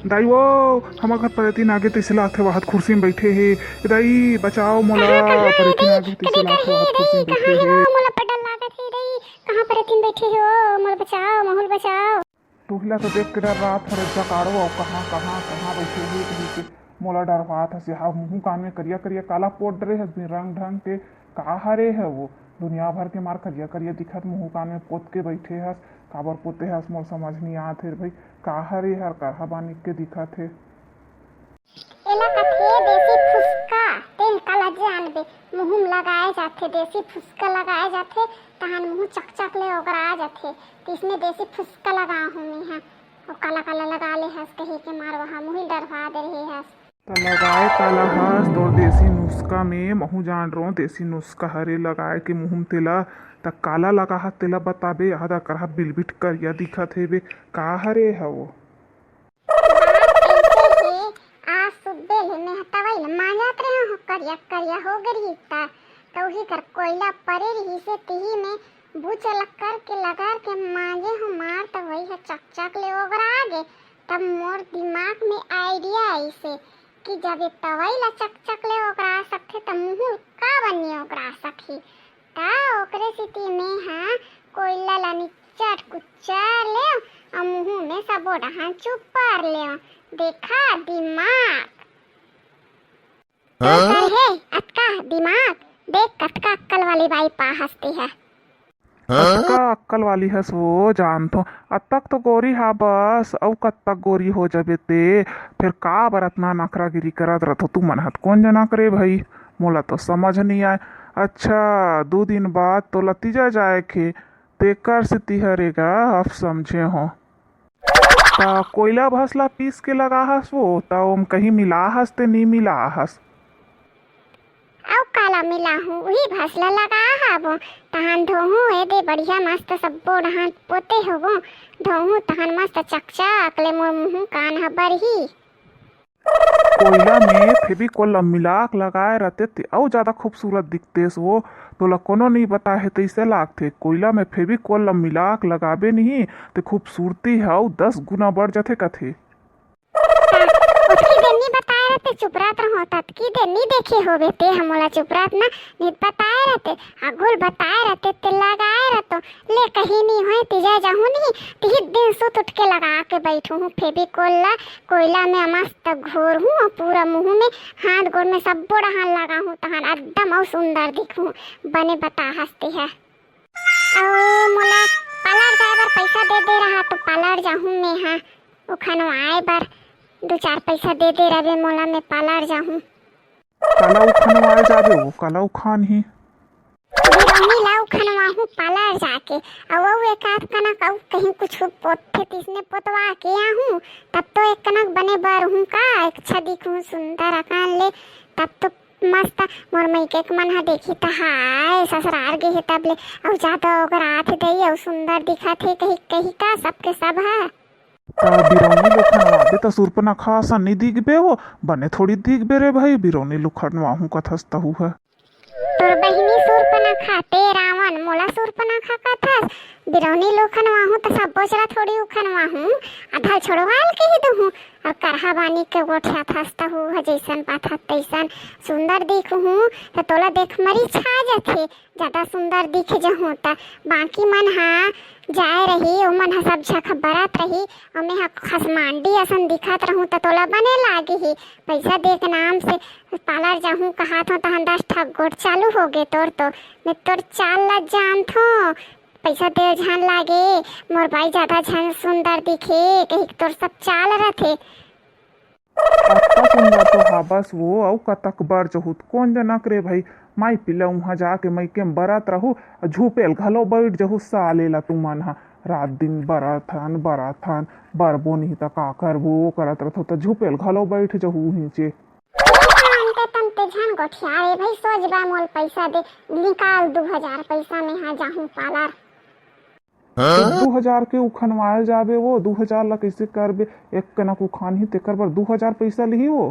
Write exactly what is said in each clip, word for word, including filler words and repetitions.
दाई वो, हमर घर परेतिन आगे तइसे लागथे, वाहत खुर्सी में बइठे हे। ए दाई, बचाओ मोला, कहाँ, कहाँ हे परेतिन दाई? आगे तइसे कदे लागथे, करही वाहत दाई? खुर्सी में बइठे कहाँ हे हे। वो? मोला बड़ डर लागत हे दाई। कहाँ परेतिन बइठे हे वो? मोला बचाओ, महूँ ल बचाओ। तुहिला तो देख के डर्रात हरे, जकाड़ो अउ कहाँ, कहाँ, कहाँ बइठे हे कहिके मोला डरवात हस। हा मुहूँ कान में करिया करिया काला पोत डरे हस, बिन रंग ढंग के। का हरे हे वो? दुनिया भर के मार करिया करिया दिखत, मुहूँ कान में पोत के बइठे हस। काबर पोते हस, मोर समझ नइ आत हे रे भई। का हरे हर करहा बानी के दिखत हे? एला कथे देसी फुसका, तें काला जानबे, मुहूँ म लगाए जाथे, देसी फुसका लगाए जाथे, तहन मुहूँ चकचक ले ओगरा जाथे, तइसने देसी फुसका लगाहूँ मेंहा। ओ काला काला लगा ले हस कहिके मार वहा मुही डरवा दे रहे हस। त लगाए काला हस तोर देसी नुस्खा में, महूँ जान रहों देसी नुस्खा हरे लगाए के मुहूँ म तेला। त काला लगा हस तेला बताबे, आधा करहा बिलबिट करिया दिखत हे बे, का हरे हवो? बात अइसे हे, आज सुबह ले मैं तवई ल मांजत रहे हो, करिया करिया हो गे रही त, त उही कर कोयला परे रही से तिही में बुच लक्कर के लगर के मांजे हो मार, त वही ह चकचक ले ओगरा गे। तब मोर दिमाग में आइडिया आइसे कि जब ये तवई ला चकचक ले ओगरा सकथे, त मुहूँ का बनी ओगरा सकही। त ओकरे सेती में हा कोयला ला निच्चट कुच्चर लेव अउ मुहूँ में सबो डहान चुपर लेव। देखा दिमाग। हाँ? कर हे अतका दिमाग, देख कतका अक्कल वाली बाई पा हंसती है। अतका अक्कल वाली हस वो, जानथो। अतक तो गोरी हा बस, अउ कतक गोरी हो जबे ते। फेर का बर अतना नखरागिरी करत रथो तू मन हत? कोन जना करे भई, मोला तो समझ नइ आय। अच्छा, दू दिन बाद तो लतीजा जाए के, तेकर से तिहरे गा, अब समझे हो। त कोयला भस ला पीस के लगा हस वो, त ओम कहीं मिला हस ते नी मिला हस? अउ काला मिलाहूँ, उही भस ला लगा हबो। तहान धोहूँ, ए दे बढ़िया मस्त सब्बो डहान पोते होबो। धोहूँ तहान मस्त चकचक ले मोर मुहूँ कान ह बरही। कोयला में फेविकोल ला मिला के लगाए रहते ते अउ ज्यादा खूबसूरत दिखतेस वो। तोला कोनो नइ बताए हे तइसे लागथे। कोयला में फेविकोल ला मिला के लगाबे नहीं ते खूबसूरती ह अउ दस गुना बढ़ जाथे कथे। ओतकी देर नी बताए रहते चुप रहत रहो, ततकी देर नी देखे होबे ते ह मोला चुप रहत ना, नी बताए रहते, आघुल बताए रहते ते लगाए रहतो। ले कहीं नी होय, तिजा जाहूँ नहीं, तिही दिन सुत उठ के लगा के बैठू हूँ फेविकोल ला। कोयला में मस्त घोर हूँ अउ पूरा मुहूँ में, हाथ गोड़ में सब्बो डहान लगा हूँ, तहान एकदम अउ सुंदर दिखूँ। बने बता हंसती है। अउ मोला पार्लर जाए बर पैसा दे दे रहा तो पार्लर जाहूँ मैं हा, उखनवाए बर दू चार पैसा दे दे रबे मोला, मैं पार्लर जाहूँ। काला उखनवाए जाबे वो, काला उखान ही। बिरौनी ला उखनवाहूँ पार्लर जाके, अउ अउ एक आध कनक अउ कहीं कुछ पोतथे तिसने पोतवा के आहूँ, तब तो एक कनक बने बर हूँ का, एक अच्छा दिखूँ सुंदर अकान ले, तब तो मस्त मोर मइके के मन ह देखी त हाय ससुरार गे हे तब ले, अउ जादा ओगरात हे दई, अउ सुंदर दिखत हे कही कही का सबके सब ह। त बिरौनी ले खनवाबे त सूर्पनखा असन नी दिखबे वो, बने थोड़ी दिखबे रे भई, बिरौनी ले खनवाहूँ कथस तहू ह। तोर बहिनी सूर्पनखा, ते रावण, मोला सूर्पनखा कथस? बिरौनी ले खनवाहूँ त सब्बो चला थोड़ी उखनवाहूँ, आधा छोड़वाल कही दूहूँ। अउ करहा बानी के गोठियाथस तहू ह, जइसन पाथस तइसन सुंदर दिखहूँ त तोला देख मरी छा जथे। जादा सुंदर दिख जहूँ त बाकी मन ह जाए रही, ओमन ह सब झक बरत रही, अउ मैं ह खसमांडी असन दिखत रहूँ त तोला बने लागही। पैसा दे के नाम से पार्लर जाहूँ कहात हूँ, तहन दस ठक गोठ चालू हो गे तोर तो। मैं तोर चाल ल जानथों, पैसा दे झन लागे, मोर बाई जादा झन सुंदर दिखे, कही के तोर सब चाल रथे। अतका सुंदर तो हाबस वो, अउ कतक बर जहूँ त कोन जनक रे भई, माई पिला उहाँ जाके मइके म बरत रहू, अउ झुपेल घलो बइठ जहू साले ला तुमन ह। रात दिन बरत हन, बरत हन, बरबो नहीं त का करबो, करत रथो त झुपेल घलो बइठ जहू उहींचे। तमते तमते झन गोठिया रे भई, सोच बा मोल पैसा दे, निकाल दू हजार पैसा, में हा जाहूँ पार्लर। हाँ? दू हजार के उखनवाए ल जाबे वो, दू हजार ला कइसे करबे? एक कनक उखानही तेकर बर दू हजार पइसा लिही वो।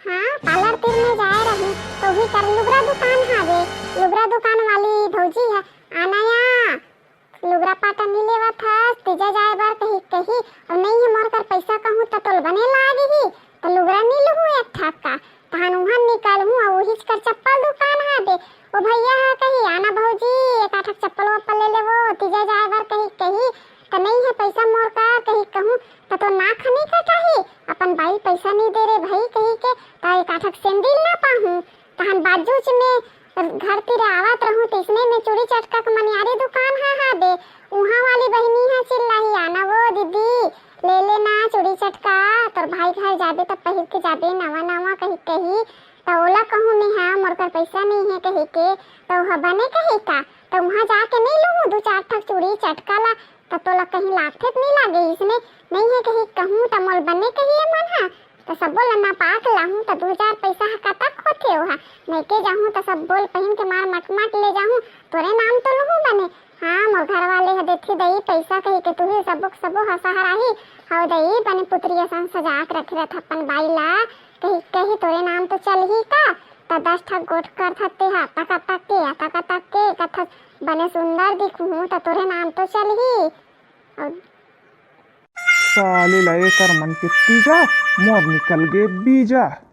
हाँ, पार्लर तीर में जाए रही, तो उही कर लुगरा दुकान हावे, लुगरा दुकान वाली भौजी ह, आना या, लुगरा पाटा नी लेवत हस, तीजा जाए बर कही कही, अउ नहीं हे मोर कर पैसा कहूँ त तोल बने लागिही, त लुगरा नी लुहूँ एक ठक का, तहन उहाँ निकलहूँ अउ उहीच कर चप्पल दुकान हाबे। ओ भैया ह कही, "आना भौजी, एक आठक चप्पल वप्पल ले लेवो, तीजा जाए बर," कही कही, त नहीं हे पैसा मोर कर कही कहूँ, त तो नाक ह नी कटाही, अपन बाई पैसा नी दे रे भाई कही के, त एक आठक सैंडल ना पाहूँ। तहन बाजूच में घर तिर आवत रहूं, तइसने में चूड़ी चटका के मनियारी दुकान हा हाबे। उहाँ वाली बहिनी हा चिल्लाही, "आना वो दीदी, ले लेना चूड़ी चटका, तोर भाई घर जाबे त पहिर के जाबे नवा नवा," कही कही। त ओला कहूं मेहा, "मोर कर पइसा नइ हे," कही के। त ओहा बने कही का, त उहाँ जाके नइ लूहूं दू चार ठक चूड़ी चटका ला, त तोला कहीं लागथे त नइ लागे? इसने नइ हे कही कहूं, त मोल बने कही ए मन हा। त सब्बो ल नापा के लाहूं, त दू हजार पइसा ह कतक होथे ओहा? नइके जाहूं, त सब्बो ल पहिन के मार मटमट ले जाहूं, तोरे नाम तो लुहूं बने। हाँ, मोर घर वाले ह देथे दई पइसा कही के, तुही सब्बो के सब्बो ह सहाराही। हव दई, बने पुतरी असन सजा के रखे रथ अपन बाई ला, कही, कही तोरे नाम तो चलही का? त दस ठक गोठ करथस तेहा, तक तक के, तक तक के, कथस बने सुंदर दिखहूं, त तोरे नाम तो चलही। अउ साले ला एकर मन के तीजा, मोर निकल गे बीजा।